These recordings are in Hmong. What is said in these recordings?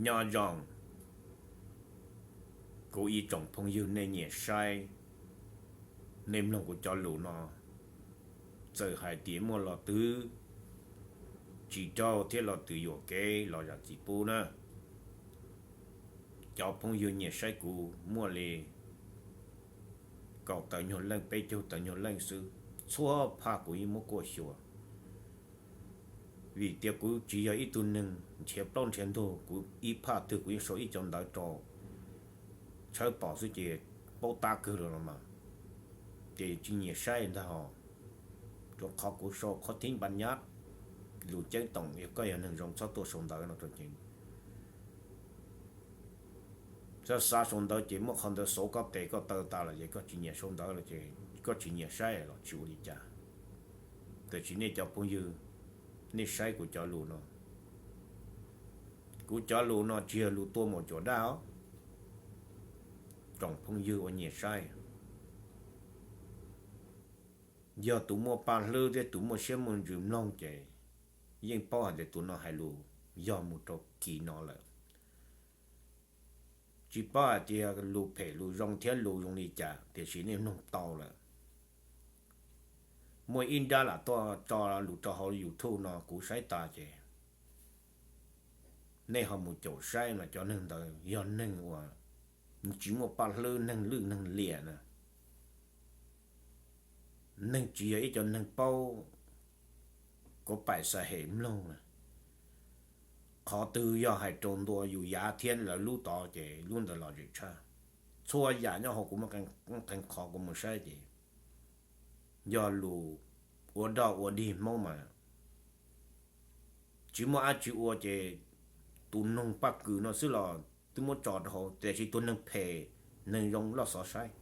Nyob zoo, kuv ib tsoom phooj ywg nej nyiam saib, nej mloog kuv cov lus no, txawm hais tias muaj lo twg tsis raug thiab lo twg yuam kev los zam txim pub na. Cov phooj ywg nyiam saib kuv muaj li kaum tawm nyuag leej, peb caug tawm nyuag leej xwb, txhua phaj kuv yeej muab kuaj xyuas. Vim tias kuv tsis yog ib tug neeg nrhiav plaub nrhiav ntug, kuv ib phaj twg kuv yeej sau ib co ntawv rau tshawb pom xwb ces paub tab kawg los mas. Ces tsis nyiam saib ntag hos, rau qhov kuv sau qhov thib npa nyab, lus ceeb toom, yog koj yog neeg zoo txhob tuaj sau ntawv no rau ces, txhob xav sau ntawv ces muaj qhov ntawd xauv koj tes koj taw tas lawm ces koj tsis nyiam sau ntawv los ces koj tsis nyiam saib los tsis ua li cas. Tiam sis nej cov phooj ywg, nej saib kuv cov lus no, kuv cov lus no tsis yog lus tua maum cuam daj os. Tsoom phooj ywg uas nyiam saib, yog tus muaj paj hlwb thiab tus muaj siab muaj ntsws mloog ces yeej paub hais tias tus no hais lus yog mus rau kis no lawm. Tsis paub hais tias lus phem lus zoo thiab lus zoo li cas, tiam sis nej mloog tau lawm. Muaj ib nrab lam tuaj tso lus rau hauv YouTube no kuv saib tas ces nej ho mus caum saib mas cov neeg ntawd yog neeg uas tsis muaj paj hlwb, neeg lwj neeg liam na. Neeg tsis yog ib co neeg paub kuv paim xa hem mloog na. Qhov twg yog hais rau ntua yus yav thiab lawv lub tod ces lub ntawd lom zem tshaj. Txhua yam nyob hauv kuv muaj qee qhov kuv mus saib ces yog lus ua dog ua dig Hmoob mas tsis muaj dab tsi ua ces tus noog paj kws no xwb los twb muab tso rau hauv, tiam sis tus neeg phem neeg zoo loj xov saib.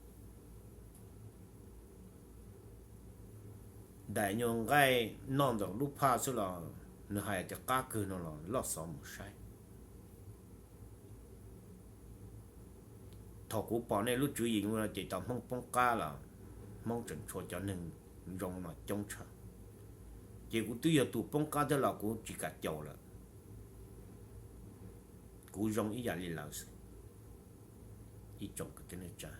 Daim nyuag nqaij noj ntawm lub phaj xwb los nws hais tias qab kawg no los loj xov mus saib. Thaum kuv pom nej lub tswv yim no ces tau Hmoob poob qab los Hmoob tseem tshuav cov neeg zoo no coob tshaj. Ces kuv twb yog tus poob qab thiab los kuv tsis kam caum lawm, kuv zoo ib yam li lawv xwb. Ib tsoom kwv tij neej tsa,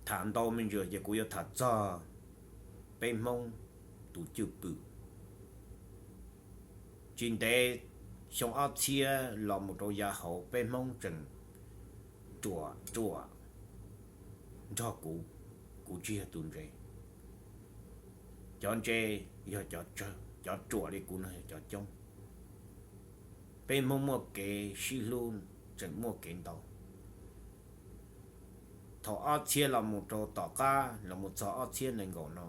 tham ntau me ntsis ces kuv yuav tham txog peb Hmoob tus cwj pwm. Tsis ntev xyoo ob txhiab los mus rau yav hauv peb Hmoob tseem ruam ruam nrog kuv, kuv tsis yog tus ntse. Cov ntse yog cov tsawg, cov ruam li kuv no yog cov coob. Peb Hmoob muaj kev sib hlub tseem muaj kev ntau. Thaum ob txhiab los mus rau tom qab los mus txog ob txhiab nees nkaum no,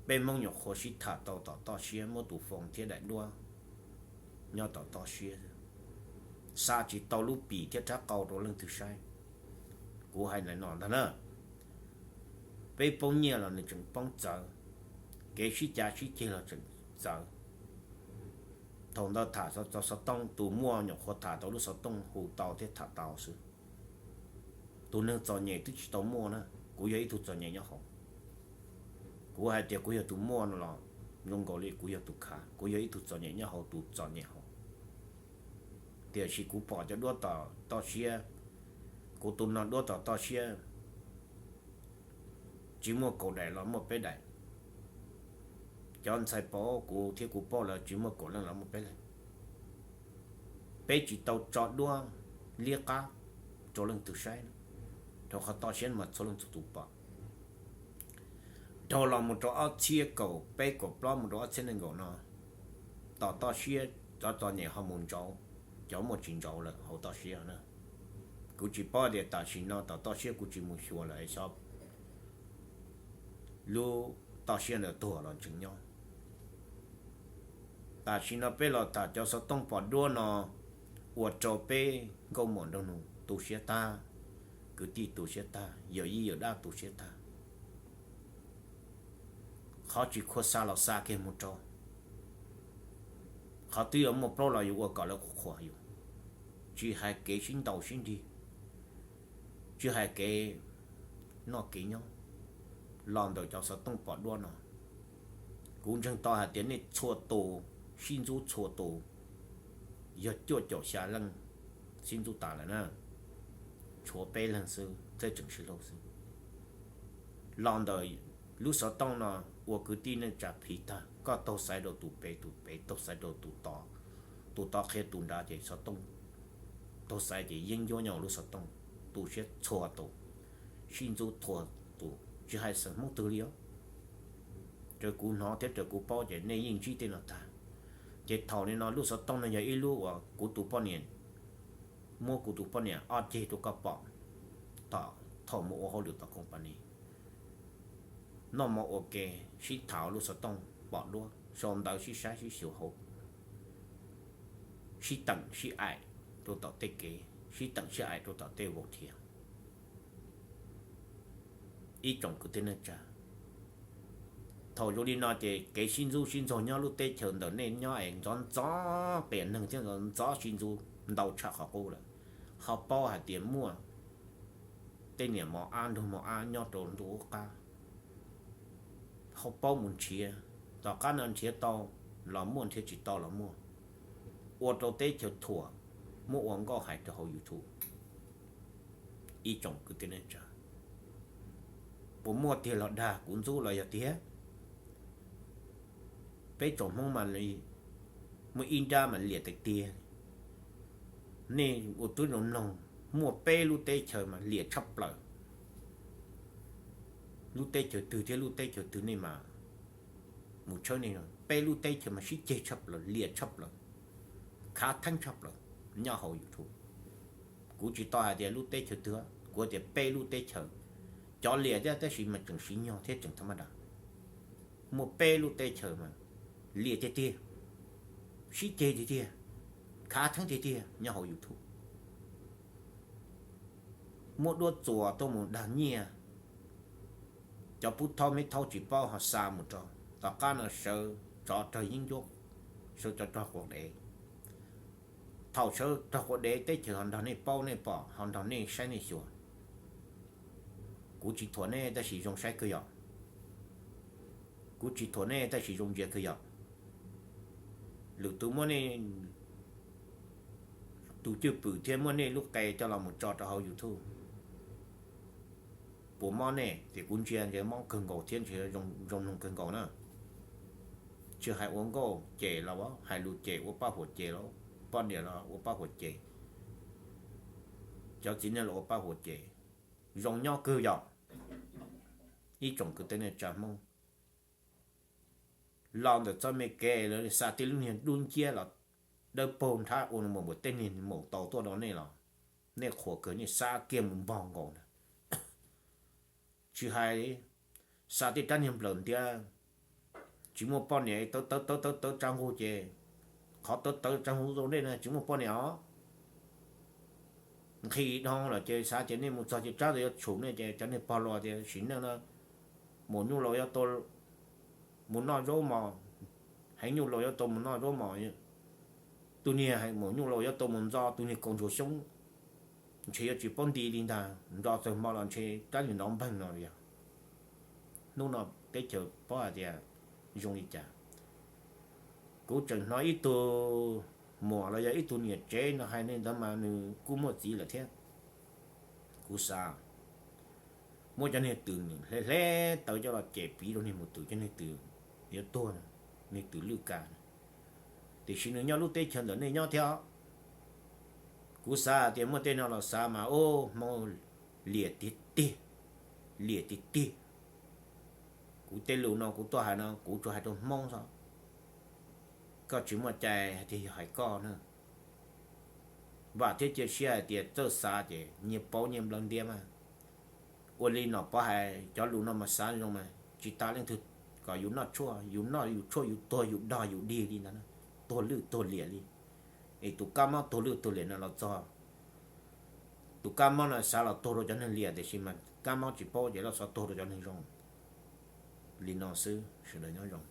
peb Hmoob nyuam qhuav sib tham tau tom toj siab, muab tus foos thiab daim duab nyob tom toj siab, xa tsis tau lub pim thiab rab qau rau leej twg saib. Kuv hais ntawm no ntag na, peb poob nyiaj los nws tseem poob txawv, kev sib cav sib ceg los tseem txawv. Thaum ntawd tham txog xov tooj, tus muaj nyuam qhuav tham tau lub xov tooj hu tau thiab tham tau xwb. Tus neeg txom nyem twb tsis tau muaj na, kuv yog ib tug txom nyem nyob hauv. Kuv hais tias kuv yog tus muaj no los zoo nkaus li kuv yog tus khav, kuv yog ib tug txom nyem nyob hauv tus txom nyem hauv. Tiam sis kuv pom cov duab tom toj siab, kuv tus no duab tom toj siab tsis muaj kaum daim los muaj peb daim. Cov ntxhais paub kuv thiab kuv paub lawv tsis muaj kaum leej los muaj peb leej. Peb tsis tau tso duab liab qab rau leej twg saib, rau qhov toj siab mas txhua leej txhua tus pom. Dhau los mus rau ob txhiab kaum peb kaum plaub mus rau ob txhiab nees nkaum no, tom toj siab cov txom nyem ho mus ntsauv, cov muaj tsis ntsauv lawm hauv toj siab na. Kuv tsis paub tias tam sim no tom toj siab kuv tsis mus xyuas lawm es xyov lub toj siab ntawd tuag los tseem nyob. Tam sim no peb los tham cov xov tooj pom duab no ua rau peb nkauj muam nraug nus tu siab tag, kwv tij tu siab tag, yawm yij yawm dab tu siab tag. Qhov tsis khuam xa los xa kiag mus rau, qhov twb yuav muaj plaub los yuav ua kom lawv qhuas qhuas yus, tsis hais kev sib ntaus sib nrig, tsis hais kev noj kev nyob, los ntawm cov xov tooj pom duab no. Kuv ntseeg tau hais tias nej txhua tus sib ntxub txhua tus, yog cuaj caum xya leej sib ntxub tas lawm na, tshuav peb leeg xwb thiaj tseem sib hlub xwb. Los ntawm lub xov tooj no ua kwv tij neej tsa phiv tag, koj taug xaiv rau tus pem, tus pem taug xaiv rau tus tod, tus tod qhia tus nrad ces xov tooj taug xaiv ces yeeb ncuab nyob lub xov tooj, tu siab txhua tus, sib ntxub txhua tus, tsis hais xeem Hmoob twg li os. Raws kuv hnov thiab raws kuv paub ces nej yeej ntsib tej no tag. Ces thaum li no lub xov tooj no yog ib lub uas kuv tus poj niam, muab kuv tus poj niam ob ceg rau koj pom, thaum mus ua hauj lwm tom company, noj mov ua ke, sib tham lub xov tooj pom duab, sau ntawv sib saib sib xyuas hauv, sib teem sib aim rau tom tej kev, sib teem sib aim rau tom tej vau thiav. Ib tsoom kwv tij neej tsa, thaum zoo li no ces kev sib ntxub sib ntxaug nyob lub teb chaws ntawm nej nyob es ntxov ntxov qias neeg thiab ntxov ntxov sib ntxub ntau tshaj qhov qub lawm. Ho paub hais tias muaj tej niam mos ab nraug mos ab nyob rau ntuj ub qab, ho paub mus nrhiav, tom qab no nrhiav tau los muaj, nrhiav tsis tau los muaj, ua rau teb chaws thuam, muab ua nkauj hais rau hauv YouTube. Ib tsoom kwv tij neej tsa, puas muaj tiag los dag, kuv ntxub los yog tiag? Peb tsoom Hmoob mas muaj ib nrab mas liam tiag tiag. Nej ua tib zoo mloog, muaj peb lub teb chaws mas liam tshaj plaws. Lub teb chaws twg thiab lub teb chaws twg nej mas mus tshawb nej, peb lub teb chaws mas sib ceg tshaj plaws, liam tshaj plaws, khav theeb tshaj plaws nyob hauv YouTube. Kuv tsis tau hais tias lub teb chaws twg, kuv hais tias peb lub teb chaws, cov liam thiab tab sis mas tseem siv nyog thiab tseem tha maj da. Muaj peb lub teb chaws mas liam tiag tiag, sib ceg tiag tiag, khav theeb tiag tiag nyob hauv YouTube. Muab duab txuas tuaj mus dag nyiaj, cov pub thaub me thaub tsis paub ho xa mus rau, tom qab no sawv tsov rog yeeb ncuab, sawv tsov rog quas dev. Thaum sawv rog quas dev teb chaws ho nrog nej paub nej pom, ho nrog nej saib nej xyuas, kuv tsis thuam nej tab sis zoo saib kawg yom. Kuv tsis thuam nej tab sis zoo ntsia kawg yom. Lwm tus muab nej tus cwj pwm thiab muab nej lub qe coj los mus tso rau hauv YouTube, puas mob nej? Ces kuv ntsia ntsia mob kawg nkaus thiab ntsia zoo mloog kawg nkaus na. Tsis hais ua nkauj ces los hais lus ces ua paj huam ces los, poj niam los ua paj huam ces, cov txiv neej los ua paj huam ces, zoo nyob kawg yom. Ib tsoom kwv tij neej tsa Hmoob, los ntawm txoj me kev lawv xa tej lub niag dub nciab los dawb paug nrhab ua nws mus npaum tej niag maum taus tuaj rau nej los, nej qhuas kawg, nej xav kiag mus npog nkaus ntag. Tsis hais xa tej rab niag nplawm ntiav, tsis muaj poj niam tawv tawv tawv tawv tsav nqug ces, qhov tawv tawv tsav nqug rau nej na tsis muaj poj niam os. Nqhis dhau lawm ces xav tias nej mus txog ces tsab ntawd yuav tshum nej ces cov niag pog los tias sim neej no maum nyuj laus yuav tau mus noj zaub mos, heev nyuj laus yuav tau mus noj zaub mos. Tus niag maum nyuj laus yuav tau mus ntxo tus niag kaus ntsuag xyoob, ntshe yuav tsis paub nti li ntag, ntxo txog hmo los ntshe rab niag nrov npeeg no yog. Hnub no teb chaws paub hais tias zoo li cas. Kuv tseem hnov ib tug muam los yog ib tug niam tsev no hais li ntawd mas nws kuj muaj txiv lawm thiab. Kuv xav muab cov niag twm hle hle tawv coj los cem piv rau niag mus twm, cov niag twm yuav tuag, niag twm lwj ka. Tiam sis nws nyob lub teb chaws ntawm nej nyob thiab. Kuv xav hais tias muaj tej no los xav mas ub, Hmoob liam tiag tiag, liam tiag tiag. Kuv tej lus no kuv tuaj hais no kuv tsuas hais rau Hmoob xwb, koj tsis muaj cai hais tias yog hais koj na. Vam thiab cia siab hais tias txawj xav ces nyias paub nyias nplawv ntiab mas. Ua li Nom Pov hais cov lus no mas xav zoo mas tsis tas leej twg kom yus noj tshuaj, yus noj yus tshuaj yus tuag yus dog yus dig li ntag, tuag lwj tuag liam li. Es tus kab mob tuag lwj tuag liam no los txog, tus kab mob no xav los tuag rau cov neeg liam tiam sis mas kab mob tsis paub ces los xav tuag rau cov neeg zoo. Li no xwb, sawv daws nyob zoo.